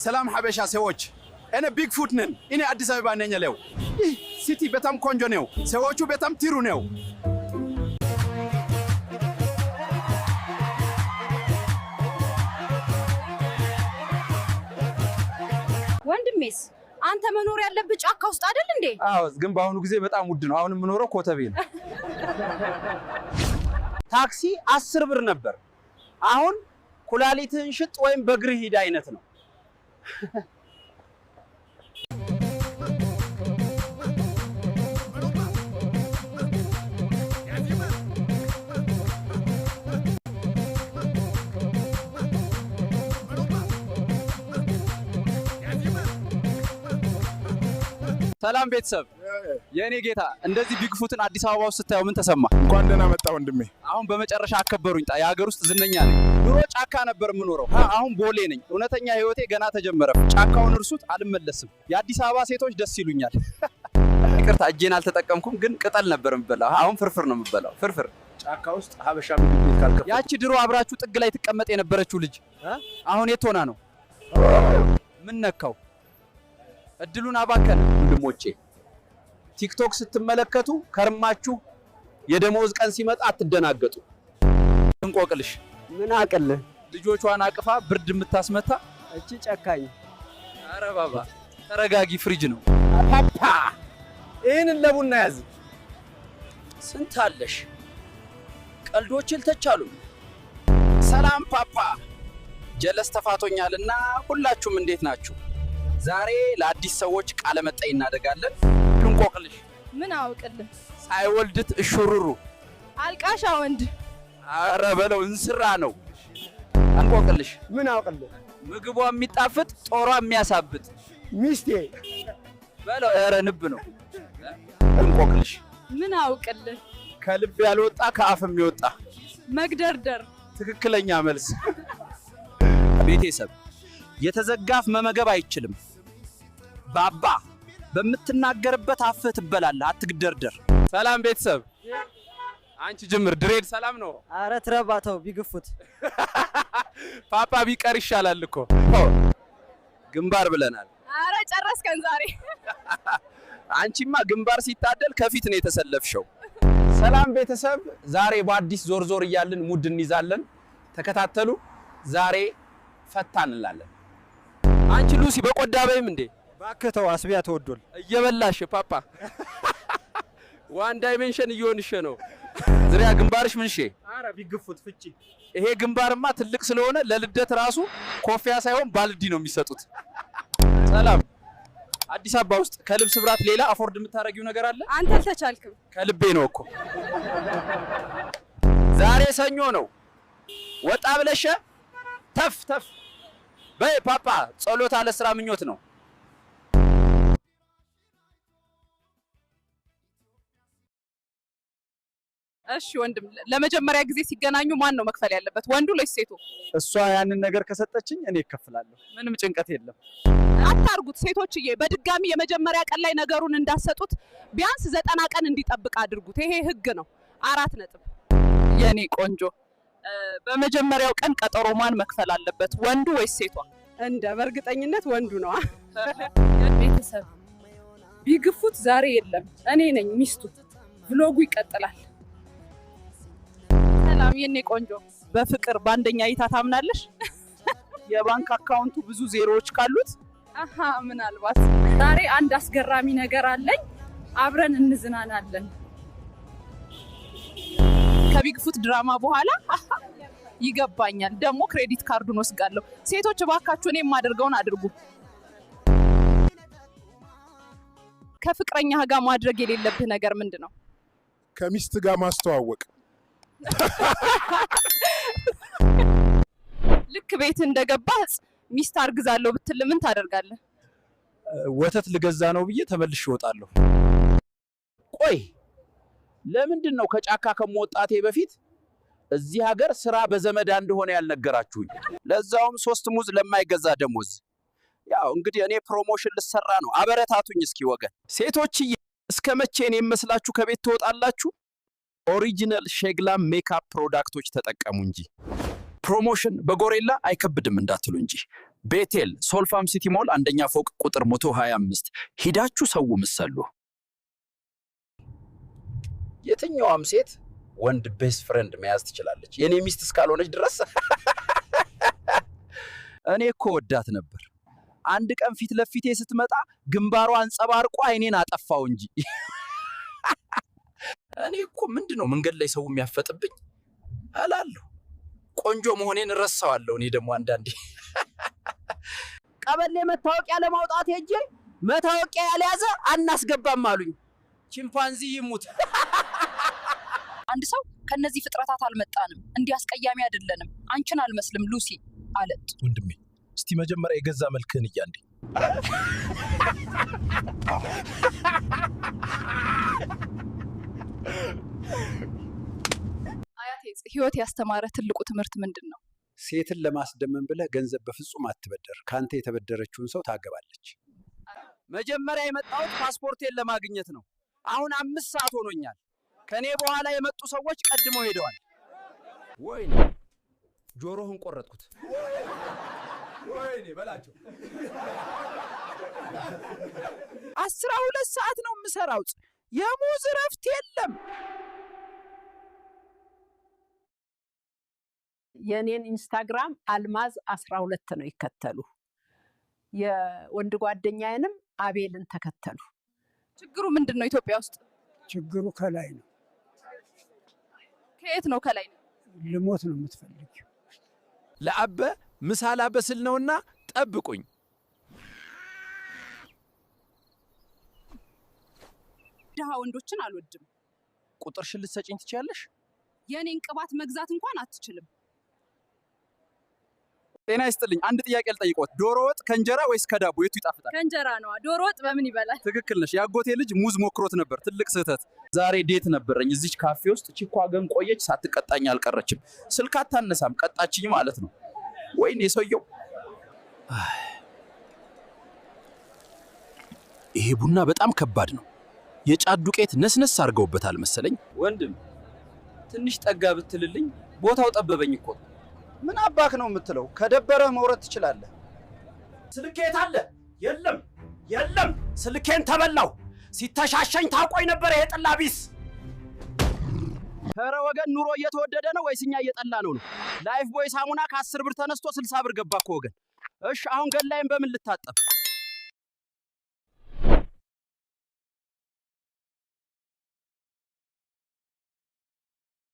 ሰላም ሀበሻ ሰዎች፣ እኔ ቢግፉት ነኝ። እኔ አዲስ አበባ ነኝ ያለው። ይህ city በጣም ቆንጆ ነው። ሰዎቹ በጣም ጥሩ ነው። ወንድሜስ፣ አንተ መኖር ያለብህ ጫካ ውስጥ አይደል እንዴ? አዎ፣ ግን በአሁኑ ጊዜ በጣም ውድ ነው። አሁን የምኖረው ኮተቤ ነው። ታክሲ 10 ብር ነበር። አሁን ኩላሊትህን ሽጥ ወይም በእግርህ ሂድ አይነት ነው። ሰላም ቤተሰብ፣ የእኔ ጌታ፣ እንደዚህ ቢግፉትን አዲስ አበባ ውስጥ ስታየው ምን ተሰማ? እንኳን ደህና መጣ ወንድሜ። አሁን በመጨረሻ አከበሩኝ። የሀገር ውስጥ ዝነኛ ነኝ። ድሮ ጫካ ነበር የምኖረው፣ አሁን ቦሌ ነኝ። እውነተኛ ህይወቴ ገና ተጀመረ። ጫካውን እርሱት፣ አልመለስም። የአዲስ አበባ ሴቶች ደስ ይሉኛል። ይቅርታ እጄን አልተጠቀምኩም፣ ግን ቅጠል ነበር የምበላው። አሁን ፍርፍር ነው የምበላው። ፍርፍር። ጫካ ውስጥ ሀበሻ ምግብ ቤት ካልከፈቱ ያቺ ድሮ አብራችሁ ጥግ ላይ ትቀመጥ የነበረችው ልጅ አሁን የት ሆና ነው? ምን ነካው? እድሉን አባከነ። ወንድሞቼ፣ ቲክቶክ ስትመለከቱ ከርማችሁ የደሞዝ ቀን ሲመጣ አትደናገጡ። እንቆቅልሽ። ምን አቅልህ? ልጆቿን አቅፋ ብርድ የምታስመታ? እቺ ጨካኝ። ኧረ ባባ ተረጋጊ፣ ፍሪጅ ነው። ፓፓ፣ ይህንን ለቡና ያዝ። ስንት አለሽ? ቀልዶች አልተቻሉም። ሰላም ፓፓ፣ ጀለስ ተፋቶኛልና ሁላችሁም እንዴት ናችሁ? ዛሬ ለአዲስ ሰዎች ቃለ መጠይቅ እናደርጋለን። እንቆቅልሽ። ምን አውቅልህ? ሳይወልድት እሹሩሩ። አልቃሻ ወንድ። ኧረ በለው፣ እንስራ ነው። እንቆቅልሽ። ምን አውቅልህ? ምግቧ የሚጣፍጥ ጦሯ የሚያሳብጥ? ሚስቴ። በለው፣ ኧረ ንብ ነው። እንቆቅልሽ። ምን አውቅልህ? ከልብ ያልወጣ ከአፍ የሚወጣ? መግደርደር። ትክክለኛ መልስ። ቤተሰብ፣ የተዘጋ አፍ መመገብ አይችልም። ባባ፣ በምትናገርበት አፍህ ትበላለህ፣ አትግደርደር። ሰላም ቤተሰብ፣ አንቺ ጅምር dread ሰላም ነው? አረ ትረባተው ቢግፉት። ፓፓ ቢቀር ይሻላል እኮ። ግንባር ብለናል። አረ ጨረስከን ዛሬ። አንቺማ ግንባር ሲታደል ከፊት ነው የተሰለፍሽው። ሰላም ቤተሰብ፣ ዛሬ በአዲስ ዞር ዞር እያልን ሙድ እንይዛለን። ተከታተሉ። ዛሬ ፈታ እንላለን። አንቺ ሉሲ በቆዳ በይም እንዴ? እባክህ ተው፣ አስቢያ ተወዶል። እየበላሽ ፓፓ one dimension እየሆንሽ ነው። ዝሪያ ግንባርሽ ምን ሼ? አረ ቢግፉት ፍጪ። ይሄ ግንባርማ ትልቅ ስለሆነ ለልደት ራሱ ኮፊያ ሳይሆን ባልዲ ነው የሚሰጡት። ሰላም፣ አዲስ አበባ ውስጥ ከልብስ ብራት ሌላ afford የምታደርጊው ነገር አለ? አንተ አልተቻልክም። ከልቤ ነው እኮ። ዛሬ ሰኞ ነው። ወጣ ብለሽ ተፍ ተፍ በይ ፓፓ። ጸሎት አለ ስራ ምኞት ነው። እሺ ወንድም፣ ለመጀመሪያ ጊዜ ሲገናኙ ማን ነው መክፈል ያለበት፣ ወንዱ ወይስ ሴቱ? እሷ ያንን ነገር ከሰጠችኝ እኔ እከፍላለሁ። ምንም ጭንቀት የለም። አታርጉት ሴቶችዬ። በድጋሚ የመጀመሪያ ቀን ላይ ነገሩን እንዳሰጡት ቢያንስ 90 ቀን እንዲጠብቅ አድርጉት። ይሄ ህግ ነው። 4 ነጥብ። የኔ ቆንጆ፣ በመጀመሪያው ቀን ቀጠሮ ማን መክፈል አለበት፣ ወንዱ ወይስ ሴቷ? እንደ በእርግጠኝነት ወንዱ ነዋ። ቤተሰብ፣ ቢግፉት ዛሬ የለም፣ እኔ ነኝ ሚስቱ። Vlog ኡ ይቀጥላል። ሰላም የኔ ቆንጆ፣ በፍቅር በአንደኛ እይታ ታምናለሽ? የባንክ አካውንቱ ብዙ ዜሮዎች ካሉት። አሀ፣ ምናልባት። ዛሬ አንድ አስገራሚ ነገር አለኝ። አብረን እንዝናናለን። ከቢግፉት ድራማ በኋላ ይገባኛል። ደግሞ credit card ኡን ወስጋለሁ። ሴቶች እባካችሁ እኔ የማደርገውን አድርጉ። ከፍቅረኛ ጋር ማድረግ የሌለብህ ነገር ምንድን ነው? ከሚስት ጋር ማስተዋወቅ። ልክ ቤት እንደገባህ ሚስት አርግዛለሁ ብትል ምን ታደርጋለህ? ወተት ልገዛ ነው ብዬ ተመልሼ እወጣለሁ። ቆይ፣ ለምንድን ነው ከጫካ ከመውጣቴ በፊት እዚህ ሀገር ስራ በዘመድ እንደሆነ ያልነገራችሁኝ? ለዛውም ሶስት ሙዝ ለማይገዛ ደሞዝ። ያው እንግዲህ እኔ promotion ልሰራ ነው። አበረታቱኝ እስኪ ወገን። ሴቶችዬ፣ እስከ መቼ እኔ መስላችሁ ከቤት ትወጣላችሁ? Original ሼግላም makeup product ኦች ተጠቀሙ እንጂ። Promotion በጎሬላ አይከብድም እንዳትሉ እንጂ። ቤቴል ሶልፋም ሲቲ ሞል አንደኛ ፎቅ ቁጥር 125 ሂዳችሁ ሰው ምሰሉ። የትኛዋም ሴት ወንድ best friend መያዝ ትችላለች፣ የኔ ሚስት እስካልሆነች ድረስ። እኔ እኮ ወዳት ነበር። አንድ ቀን ፊት ለፊቴ ስትመጣ ግንባሯ አንጸባርቆ አይኔን አጠፋው እንጂ። እኔ እኮ ምንድን ነው መንገድ ላይ ሰው የሚያፈጥብኝ እላለሁ። ቆንጆ መሆኔን እረሳዋለሁ። እኔ ደግሞ አንዳንዴ ቀበሌ መታወቂያ ለማውጣት ሄጄ መታወቂያ ያልያዘ አናስገባም አሉኝ። ቺምፓንዚ ይሙት። አንድ ሰው ከነዚህ ፍጥረታት አልመጣንም፣ እንዲህ አስቀያሚ አይደለንም፣ አንቺን አልመስልም ሉሲ አለ። ወንድሜ፣ እስቲ መጀመሪያ የገዛ መልክህን እያንዴ። አያቴ፣ ህይወት ያስተማረ ትልቁ ትምህርት ምንድን ነው? ሴትን ለማስደመም ብለህ ገንዘብ በፍጹም አትበደር። ከአንተ የተበደረችውን ሰው ታገባለች። መጀመሪያ የመጣሁት ፓስፖርቴን ለማግኘት ነው። አሁን 5 ሰዓት ሆኖኛል። ከእኔ በኋላ የመጡ ሰዎች ቀድመው ሄደዋል። ወይኔ፣ ጆሮህን ቆረጥኩት። ወይኔ በላቸው። 12 ሰዓት ነው የምሰራው። የሙዝ እረፍት የለም። የኔን ኢንስታግራም አልማዝ 12 ነው፣ ይከተሉ። የወንድ ጓደኛዬንም አቤልን ተከተሉ። ችግሩ ምንድን ነው ኢትዮጵያ ውስጥ? ችግሩ ከላይ ነው። ከየት ነው ከላይ ነው? ልሞት ነው የምትፈልጊው። ለአበ ምሳ ላበስል ነውና ጠብቁኝ። ድሃ ወንዶችን አልወድም። ቁጥርሽን ልትሰጪኝ ትችያለሽ? የኔን ቅባት መግዛት እንኳን አትችልም። ጤና ይስጥልኝ። አንድ ጥያቄ ልጠይቅዎት። ዶሮ ወጥ ከእንጀራ ወይስ ከዳቦ የቱ ይጣፍጣል? ከእንጀራ ነዋ። ዶሮ ወጥ በምን ይበላል? ትክክል ነሽ። የአጎቴ ልጅ ሙዝ ሞክሮት ነበር። ትልቅ ስህተት። ዛሬ date ነበረኝ እዚች ካፌ ውስጥ። ቺኳ ግን ቆየች፣ ሳትቀጣኝ አልቀረችም። ስልክ አታነሳም፣ ቀጣችኝ ማለት ነው። ወይኔ ሰውየው። ይሄ ቡና በጣም ከባድ ነው። የጫት ዱቄት ነስነስ አድርገውበታል መሰለኝ። ወንድም፣ ትንሽ ጠጋ ብትልልኝ፣ ቦታው ጠበበኝ እኮ። ምን አባክ ነው የምትለው? ከደበረህ መውረድ ትችላለህ። ስልኬ የት አለ? የለም፣ የለም፣ ስልኬን ተበላው። ሲተሻሸኝ ታውቆኝ ነበር ይሄ ጥላ ቢስ። ኧረ ወገን፣ ኑሮ እየተወደደ ነው ወይስ እኛ እየጠላ ነው ነው? ላይፍ ቦይ ሳሙና ከ10 ብር ተነስቶ 60 ብር ገባ እኮ ወገን። እሺ፣ አሁን ገላዬን በምን ልታጠብ?